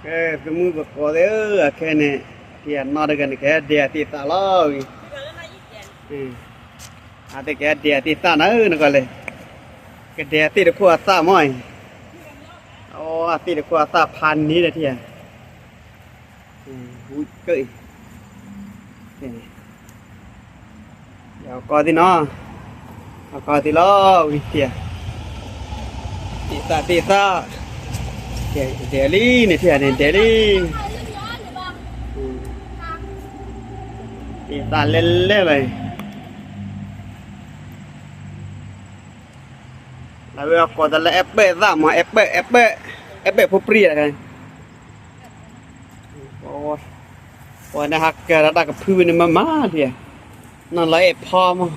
သုမုၣ်သကိးသ့ၣ်ဧၢ, အခဲန့ၣ် ထံၣ်အနီၢ်တဂၤန့ၣ် ကဟဲဒဲးအသ့ၣ်သၣ်လီၤဝံၤ, အသ့ၣ်ကဟဲဒဲးအသ့ၣ်သၣ်နၤဧၢ နကွၢ်လဲၣ်, ကဒဲးအသ့ၣ်တခိၣ်အသၣ်မ့ၢ်အံၤ, အသ့ၣ်တခိၣ်အသၣ်ဖးန့ၢ်ဒီးထံၣ်ဧါ ဝံၤကၢၣ်အံၤ, ယကီသ့ၣ်နီၤ, ယကီသ့ၣ်လီၤဝံၤထံၣ်ဧါ, သ့ၣ်သၣ်သ့ၣ်သၣ်, ဒဲးလံန့ၣ်ထံၣ်ဧါန့ၣ် ဒဲးလံ, သ့ၣ်သၣ်လဲၣ်လဲၣ်လီၤ, အဝဲအကိးတၢ်လၢအဲပၢၣ်သၣ်မး အဲပၢၣ် အဲပၢၣ်, အဲပၢၣ်ဖိပြံဧါ, ပှၤန့ၣ်ဟးကၢၤဒီးတၢ်ကဖုဝဲန့ၣ်မးမးဒံးဧါ, နီၢ်လီၤအဲၣ်ဖီမး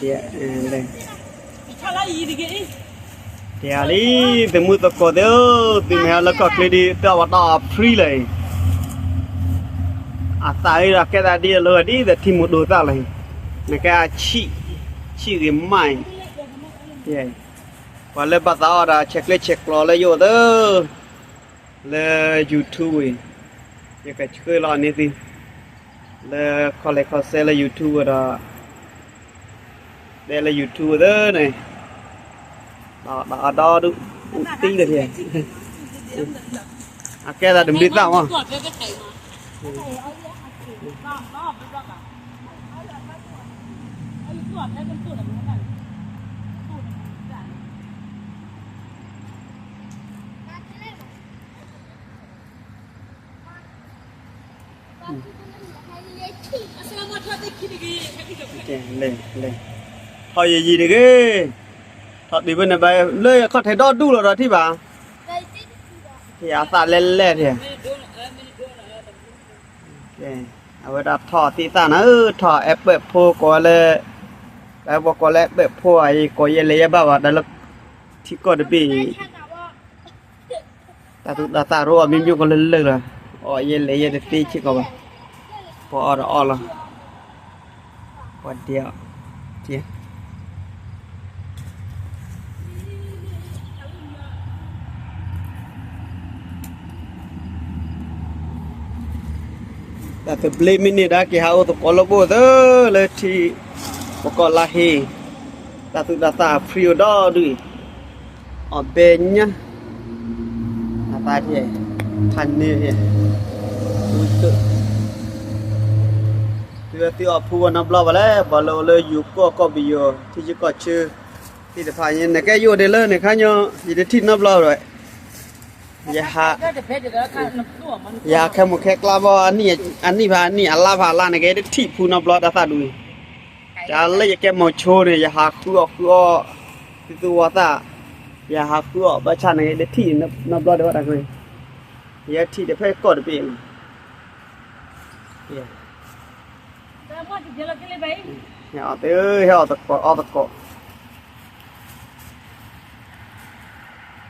တဲလံ သုမုၣ်သကိးသ့ၣ်ဧၢ, သုမ့ၢ်ဟဲလၢကီၢ်ချၢဒ် တၢ်ဝဲတၢ်အီၣ်ဖှံလၢာ်အံၤ, အသၣ်အံၤဒီးကဲသးဒ်အလီၤဂာ်ဒ်သိးထံမိၢ်ဒိၣ်သၣ်လီၤအံၤ, နကဲအဆံၣ်, ဆံၣ်ဂ့ၤမးအံၤ, ပှၤလၢဘၣ်သးအီၣ်ဒီးဆဲးကျၢဆဲးကျိးလၢယအိၣ်သၢ လၢ YouTube အံၤ, ယကဆှၢလီၤန့ၢ်သု လၢခီလဲၣ်ခီဆဲလၢ YouTube ဒီး တဲလၢ YouTube သၢန့ၣ်, ဒီးအဒီဒူၣ်အူတံၢ်လၢ အကဲသးတမံၤသၣ်မး, ထီၣ်ယံာ်ယံာ်တဂ့ၤ, ထီၣ်ဒံးဖဲန့ၣ်ဘၣ် လၢအခီၣ်ထံးဒီဒူၣ်လီၤဒီးထံၣ်ဘၣ်, အသၣ်လဲၣ်လဲၣ်ထံၣ်, အဝဲဒၣ်ထီၣ်သ့ၣ်သၣ်နၤဧၢ, ထီၣ်အဲပၢၣ်ဖိကိးလၢ, တၢ်ပှၤကိးလၢအဲပၢၣ်ဖိအံၤ ကိးယဲလဲၤယဲဘၣ်ဘၣ် တၢ်လၢ ထံကီၢ်တဘ့ၣ်အံၤ တၢ်သူၣ်တၢ်သၣ်ရိအီၤမ့ၢ်မ့ၢ်ကီးလၢလၢာ်လီၤ, အီၣ်ယဲလဲၤယဲတသ့စ့ၢ်ကီးဘၣ်, ပှၤအီၣ်ဒီးအီၣ်လီၤ, ပှၤဒဲးအီၤ, တၢ်သဘျ့မ့ၢ်န့ၢ်ဒၣ်က့ၤဟးအိၣ်သကိးလၢဘိၣ်သၢလၢထံ, ပကီၢ်လါဟ့, တၢ်သူၣ်တၢ်သၣ်အဖှံအိၣ်ဒီဒူၣ်အံၤ, အီၣ်ဘဲညါ, အသးထံၣ်, ဖးန့ၢ်, သုဝဲသုအီၣ်ဖှူဝဲနီတဘျီဘၣ်လဲၣ်, ပှၤလၢအိၣ်လၢယိၤကီၢ်ကီၢ်ပယီၤ ထံဆၢကီၢ်ဆၢ, သ့ၣ်တဖၣ်န့ၣ် နကဲယအိၣ်ဒံးလၢန့ၣ်ခါညီ, ယတထံၣ်နီတဘျီဘၣ်, ယဟး, ယဟးခဲမိၢ်ခဲကျါဘၣ်, အနံၣ်ဖးအနံၣ် အလါဖးအလါန့ၣ် ကဲတထံၣ်ဖှူနီတဘျီတၢ်သၣ်ဒူအံၤ, တၢ်လၢယကဲမိၢ်ဆိန့ၣ် ယဟးဃုအီၣ်ဃုအီၣ်, သုသူဝီသၣ်, ယဟးဃုအီၣ်ဘၣ်ဆၣ်န့ၣ် တထံၣ်နီတဘျီဒံးဘၣ်တၢ်ကွံ, ယထံၣ်တဖဲကီၢ်တဘ့ၣ်န့ၣ် ဟဲအီၣ်သကိး, ဟဲအီၣ်သကိးအီၣ်သကိး,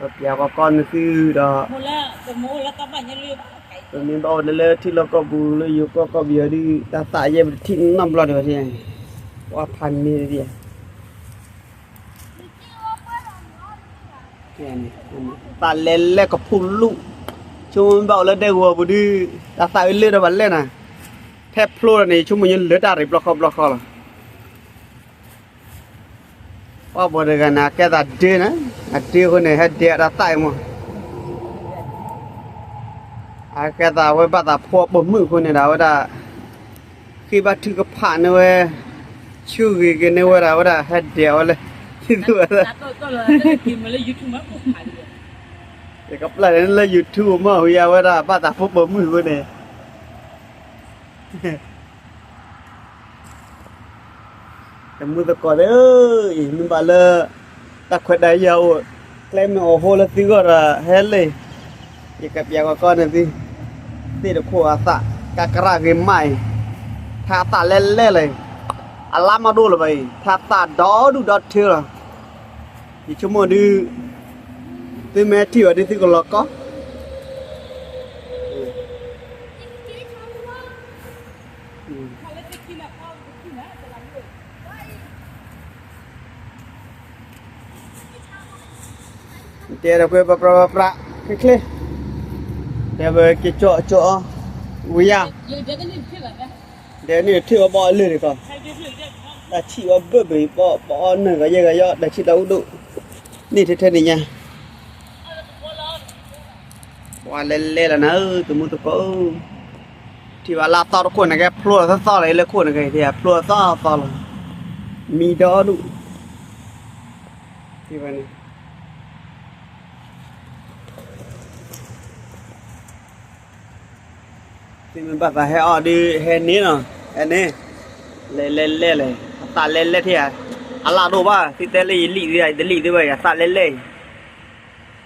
ပပျးကီကီၢ်န့ၣ်သုဒီး, ပမ့ၢ်ဘၣ်အိၣ်လၢထံလီၢ်ကီၢ်ပူၤလၢယိၤကီၢ်ကီၢ်ပယီၤဒ် တၢ်သၣ်ယဲပတထံၣ်နီတဘျီဒံးဘၣ်, ပှၤဖးန့ၢ်ဒံး သၣ်လဲၤလဲၤကဖူလူၣ်, ဆိကမိၣ်မ့ၢ်ဘၣ်အိၣ်လၢဒဲကဝီၤပူၤဒုး, တၢ်သၣ်အံၤလၢဒီးဘၣ်လဲၣ်နၤ, ဖဲဖျိဒီးန့ၣ် ယဆိကမိၣ်ယလၢတၢ်ရံၣ်ဘျီဃီဘျီဃီလီၤ. ပှၤဘၣ်တဂၤန့ၣ် အကဲသးဒ့နၤ, အဒ့အဃိန့ၣ် ဟဲဒဲးအတၢ်သၣ်အံၤမး, အကဲသးဝဲဘၣ်သးဖိအပိာ်မုၣ်အဃိန့ၣ်ဒီး အဝဲဒၣ် ဃ့ဘါထုကဖၣ်န့ၢ်ဝဲ, ဆူဂ့ၤက့ၤန့ၢ်ဝဲဒၣ် အဝဲဒၣ်ဟဲဒဲးအီၤလၢ, ယကပျၢ်န့ၣ်လၢ YouTube မ့ၢ်ဝံၤအဝဲဒၣ်ဘၣ်သးဖိပိာ်မုၣ်အဃိန့ၣ်, တမုၢ်သကိးသ့ၣ်ဧၢ, အံၤမ့ၢ်ဘၣ်လၢ တၢ်ခွဲးတၢ်ယာ်အိၣ်, ကျဲမ့ၢ်အိၣ်ဟိလၢသုဂီၢ်ဒီး ဟဲလၢ, ယကပျးကီကီၢ်န့ၣ်သု, သ့ၣ်တခိၣ်အသၣ်, ကကရၣ်ဂ့ၤမးအံၤ, ထါသၣ်လဲၣ်လဲၣ်လၢ, အလါမးဒိၣ်လၢၤဘၣ်အံၤ, ထါသၣ်ဒီဒူၣ်ဒီထၢလီၤ, ယဆိကမိၣ်ဒုး, သုမ့ၢ်ထံၣ်ဘၣ်ဒုးသုကလီၤကီ, အ တဲဒီးကွဲပပြၢပပြၢ ချ့ချ့, တဲဝဲက့ၤကၠီကၠီအီၤ, ဝံၤယၤ, ဒဲန့ၣ်ထံၣ်ဝဲဘီအလၢာ်တကီး, တၢ်ဆံၣ်ဝဲဘၢၣ်ဘၢၣ် ဘီဘီအီၤနၢ်ဂၤယဲၢ်ဂၤယီၤ တၢ်ဆံၣ်တၢ်အိၣ်ဒိၣ်, န့ၢ်ထဲထဲန့ၣ်ညါ ပှၤလဲၤလဲၤလီၤနၤဧၢ တမူသကိးဧၢ, ထံၣ်ဘၣ်လၢအသီတခိၣ်န့ၣ်ကဲ ဖျိလီၤသီသီလီၤ လၢခိၣ်န့ၣ်ကဲ ဖျိလီၤသီသီလီၤ, မံဒီဒူၣ်, ထံၣ်ဘၣ်န့ၣ် သုမ့ၢ်ဘၣ်သးဟဲအီၣ်ဒီး ဟဲန့ၣ်လီၤ, ဟဲန့ၣ်, လဲၤလဲၤလဲၤလဲၤ အသးလဲၤလဲၤထံၣ်ဧါ, အလၢ်ဒိၣ်ဘၣ် သုတဲလၢယလံၣ်သ့ ယတလံၣ်သ့ဘၣ် ယသးလဲၤလဲၤ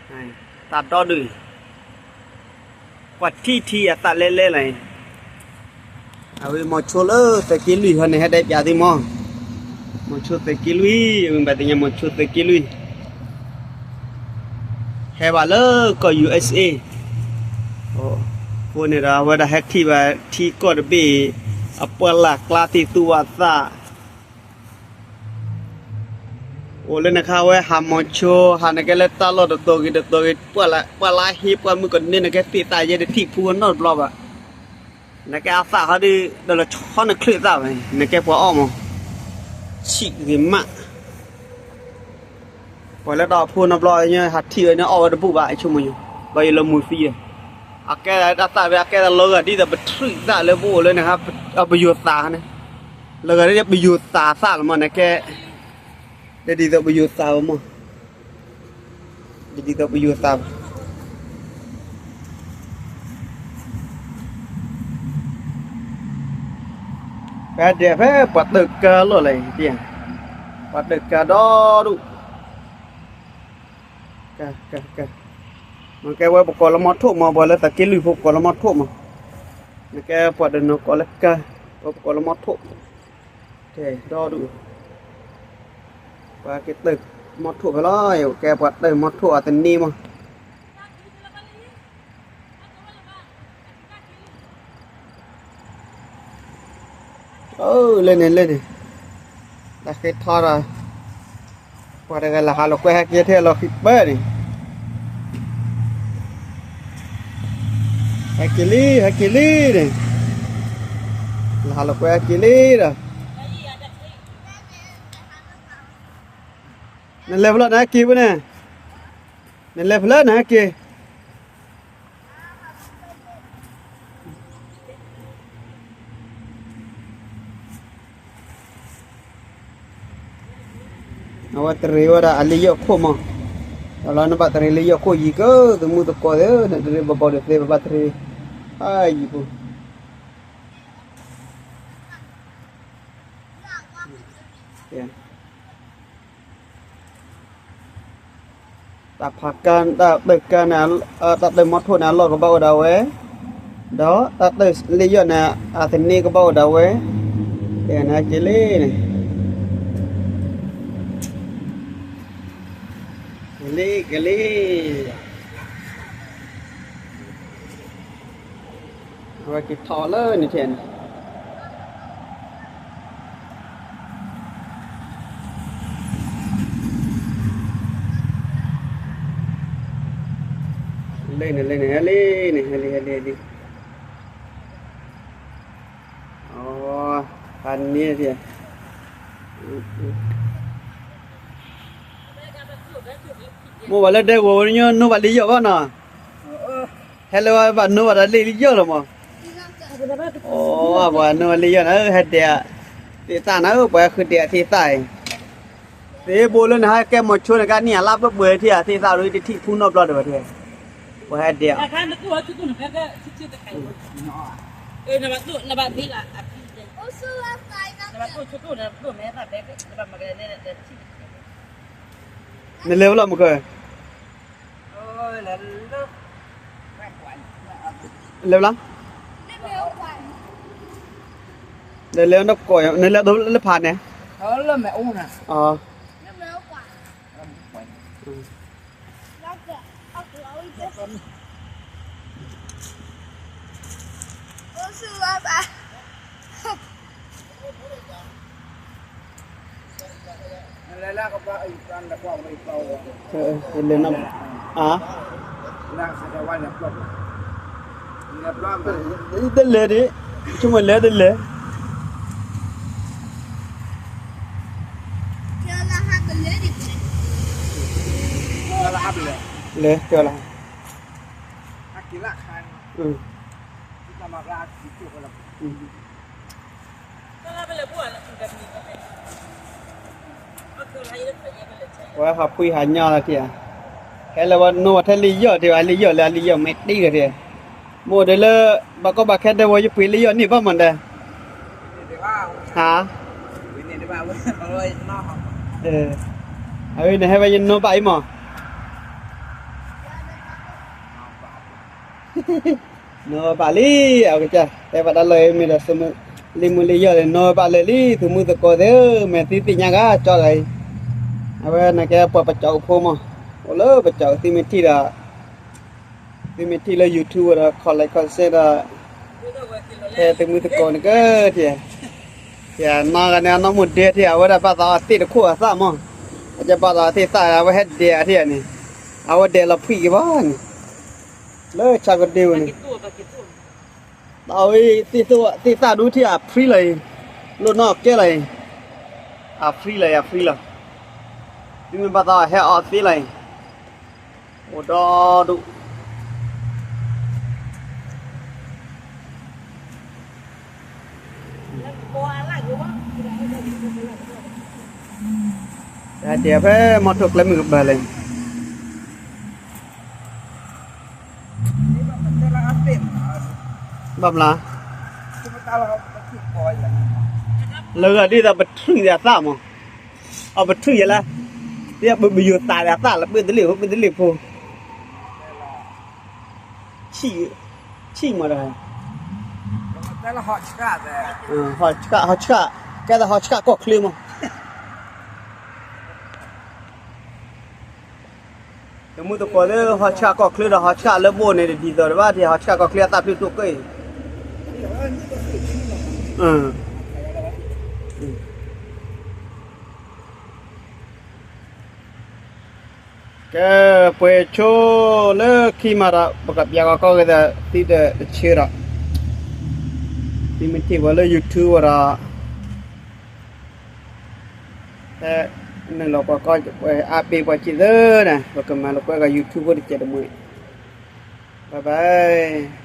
အံၤ, သးဒီဒူၣ်အံၤ, ပှၤထံၣ်ထံၣ်အသးလဲၤလဲၤလီၤအံၤ, အဝဲမီၤဆိလၢသုးက့လွံၢ်ဟီန့ၣ် ဟဲဒဲးပၠးသုမီၤ, မီၤဆိသုးက့လွံၢ် အဝဲဘၣ်သ့ၣ်ညါမီၤဆိသုးက့လွံၢ် ဟဲဘၣ်လၢကီၢ် ယူၢ်အ့ၣ်စ့ၣ်အ့ၣ်, အဃိန့ၣ်ဒီး အဝဲဒၣ်ဟဲထံၣ်ဘၣ်ထံကီၢ်တဘ့ၣ်အံၤ, အပှၢ်လၢ်ကျါသ့ၣ်သူဝဲသး, အိၣ်လၢနခါဝဲဟးမီၤဆိ ဟးနကဲလၢတၢ်လီၢ်တတီၤဂ့ၤတတီၤဂ့ၤ, ပှၢ်လၢဟ့ပှၢ်မုၢ်ကန့ၢ်နကဲသ့ၣ်သၣ်ယဲတထံၣ်ဖူနီတဘျီဘၣ်, နကဲအသၣ်ဟီဒီး ဒီးလီၤဆီနချုးသၣ်ဝဲ, နကဲပှၤအီၣ်မး, ဆံးဂ့ၤမး ပှၤလၢတၢ်အိၣ်ဖှိၣ်နီတဘျီ ဟးထံၣ်ဝဲန့ၣ်အီၣ်ဝဲတဘူၣ်ဘၣ် ဆိကမိၣ်ယိၤ, ဘၣ်ယိၤလၢမူၤသံ, အကဲတၢ်သၣ်ဖဲအကဲတၢ်လီၤဂာ်ဒ်သိးပထြံးသၣ်လၢပအိၣ်လၢန့ၣ်, ပယိၤသးန့ၣ်, လီၤဂာ်ဒ်ပယိၤသးသၣ်လီၤမး နကဲ, ဒ်သိးပယိၤသးဝဲမး, ဒ်သိးပယိၤသး ဖဲဒဲးဖဲပှၤတၢၢ်ကါလီၢ်လၢ, ပှၤတၢၢ်ကါဒီဒူၣ်, ကဲ, ကဲ, ကဲ, မ့ၢ်ကဲဝဲပကိးလၢမီထိၣ်မး ပှၤလၢသုးက့လွံၢ်ဖိပကိးလၢမီထိၣ်မး, မ့ၢ်ကဲပှၤတနီၤကိးလၢကါ, ပှၤပကိးလၢမီထိၣ်, ကဲဒီဒူၣ်, ပှၤက့ၤတၢၢ်မီထိၣ်ဖဲလီၤ, ကဲပှၤတၢၢ်မီထိၣ်အသန့မး လၢန့ၣ်လၢန့ၣ်, တၢ်ဃ့ထီဒီး, ပှၤတဂၤလၢဟးလိာ်ကွဲဟဲက့ၤထဲလီၤဃံၤပၢၢ်န့ၣ်, ဟဲက့ၤလံ ဟဲက့ၤလံန့ၣ်, လၢဟးလိာ်ကွဲဟဲက့ၤလံဒီး, နလဲၤဖဲလဲၣ်နဟဲက့ၤဖဲန့ၣ်, နလဲၤဖဲလဲၣ်နဟဲက့ၤ အဝဲတရံးဝဲဒၣ်အလံာ်ယီၢ်ခိၣ်မး, ဒီးလီၤနဘၣ်တရံးလံာ်ယီၢ်ခိၣ်ယံၤကၢ သမူသကိးသ့ၣ် နတရံးဘီဘီဒုးသ့ ပဘၣ်တရံး, အယံၤပူၤ တၢ်ဖးကါ တၢ်တၢၢ်ကါန့ၣ် တၢ်တၢၢ်မီထိၣ်န့ၣ် အလီၢ်ကဘၣ်အိၣ်ဒၣ်ဝဲ, ဒီးတၢ်တၢၢ်လံာ်ယီၢ်န့ၣ် အသန့ကဘၣ်အိၣ်ဒၣ်ဝဲ, တဲနက့ၤလံန့ၣ်, က့ၤလံ က့ၤလံ အဝဲက့ၤထီၣ်လၢန့ၣ်ထဲန့ၣ်, လၢန့ၣ် လၢန့ၣ် ဟဲလံန့ၣ် ဟဲလံ ဟဲလံ ဟဲလံ, အ, ဖးန့ၣ်, မိၢ်ဘၣ်လၢဒဲကဝီၤဝဲ နညိနိဘၣ်လံာ်ယီၢ်ဘၣ်နီၤ, ဟဲလၢဘၣ်နိဘၣ်ဒီးလံာ်ယီၢ်လီၤမး, အ, ပှၤနိဘၣ်လံာ်ယီၢ်န့ၣ် ဟဲဒဲး, သ့ၣ်သၣ်န့ၣ် ပှၤဃုဒဲးသ့ၣ်သၣ်အံၤ, သ့ၣ်ဘိလၢနဟဲကဲမီၤဆိန့ၣ် ကနံၣ်အလါပှဲၤပှဲၤထံၣ်ဧါ သ့ၣ်သၣ်ရံတထံၣ်ဖူနီတဘျီဒံးဘၣ်ထံၣ်, ပှၤဟဲဒဲး, နလဲၤဖဲလဲၣ်မုၢ်ကၢ, လဲၤဖဲလဲၣ်, လဲၤလၢနကိး နလဲၤလၢဖးန့ၣ်, အ, အိၣ်ဆူၣ်လီၤဘၣ်, လဲၤနီၢ် အါ တလဲၤဒံး ဆိကမိၣ်လဲၤတလဲၤ လဲၤကၠီလီၤ ဝဲဟးဖှံဟးညီလီၤထံၣ်ဧါ, ဟဲလၢဝဲနိဝဲထဲလံာ်ယီၢ်ထံၣ်ဘၣ် လံာ်ယီၢ်လၢအလံာ်ယီၢ်မ့ၢ်တံၢ်လီၤထံၣ်, မ့ၢ်အိၣ်ဒီးလၢ ဘၣ်ကီဘၣ်ခဲဒဲဝဲ ယပှ့ၤလံာ်ယီၢ်န့ၢ်ဘၣ်မးဒီး, ဟါ, အဝဲန့ၣ်ဟဲဝဲယနိဘၣ်အံၤမး နိဘၣ်လံ, အဝဲကတဲဘၣ်တၢ်လီၢ်အံၤမ့ၢ်ဒီး လံာ်မုၢ်လံာ်ယီၢ်န့ၣ် နိဘၣ်လၢာ်လံ သုးမုၢ်သကိးသ့ၣ်ဧၢ, မ့ၢ်သုသ့ၣ်ညါဂၤကၠီဂၤအံၤ, အဝဲန့ၣ်ကဲပှၤပကၠီအဖိမး, အိၣ်လၢပကၠီအသုမ့ၢ်ထံၣ်ဒီး သုမ့ၢ်ထံၣ်လၢ YouTube ဒီး comment comment share ဒီး ဟဲသုးမုၢ်သကိးန့ၣ်ကထံၣ်, နီၢ်ဂၤန့ၣ် အနီၢ်မိၢ်ဒဲထံၣ် အဝဲဒၣ်ဘၣ်သးအီၤသ့ၣ်တခိၣ်အသၣ်မး, အကဲဘၣ်သးအီၤသ့ၣ်သၣ် အဝဲဟဲဒဲးအထံၣ်န့ၣ်, အဝဲဒဲးလီၤဖှံက့ၤဘၣ်န့ၣ်, လၢဆၣ်ကဒ့ဝဲန့ၣ် တၢ်ဝဲသ့ၣ်သၣ်ဒူထံၣ်အဖရံလီၤအံၤ, လိၣ်နီၢ်ကဲလီၤအံၤ, အဖရံလီၤအံၤ အဖရံလီၤ, သုမ့ၢ်ဘၣ်သးဟဲအီၤသ့လီၤအံၤ, အိၣ်ဒီဒူၣ် တၢ်တဲဖဲမီထိၣ်ကျဲမုၢ်ကဘၢလဲၣ်, ဘၣ်မလား, လၢဂၤဒ်သိးပထုၣ်ယသၣ်မး, အပထုၣ်ယလၢ, ဒ်ပယိၤသးယသၣ်လၢပ့ၣ်တလ့ၣ်ဖိ ပ့ၣ်တလ့ၣ်ဖိ ဆံၣ်မးဒီး, ဟီဆှၣ်, ကဲသိးဟီဆှၣ်ကီၢ်ချၢမး, သုးမုၢ်သကိးသ့ၣ်ဟီဆှၣ်ကီၢ်ချၢဒီးဟီဆှၣ်လၢဘိၣ်န့ၣ် ဒ်သိးတဘၣ်ထံး ဟီဆှၣ်ကီၢ်ချၢအသၣ်ဖျၢၣ်ဒိၣ်ကၢၢ်အံၤ ကဲ, ပှဲၤဆိလၢခံမးဒီး ပကပျးကီကီၢ်ဂ့ၤဒီး သုတဆၢဒီး, သုမ့ၢ်ထံၣ်ပှၤလၢ YouTube ဒီး, ဖဲနုာ်လီၤပှၤကီၢ် ပှဲၤအါပ့ၤပှၤစံးသၢန့ၣ် ပကမၤလၢပှဲၤဂၤ YouTube ဖိတစဲးတမှဲၤ, bye bye.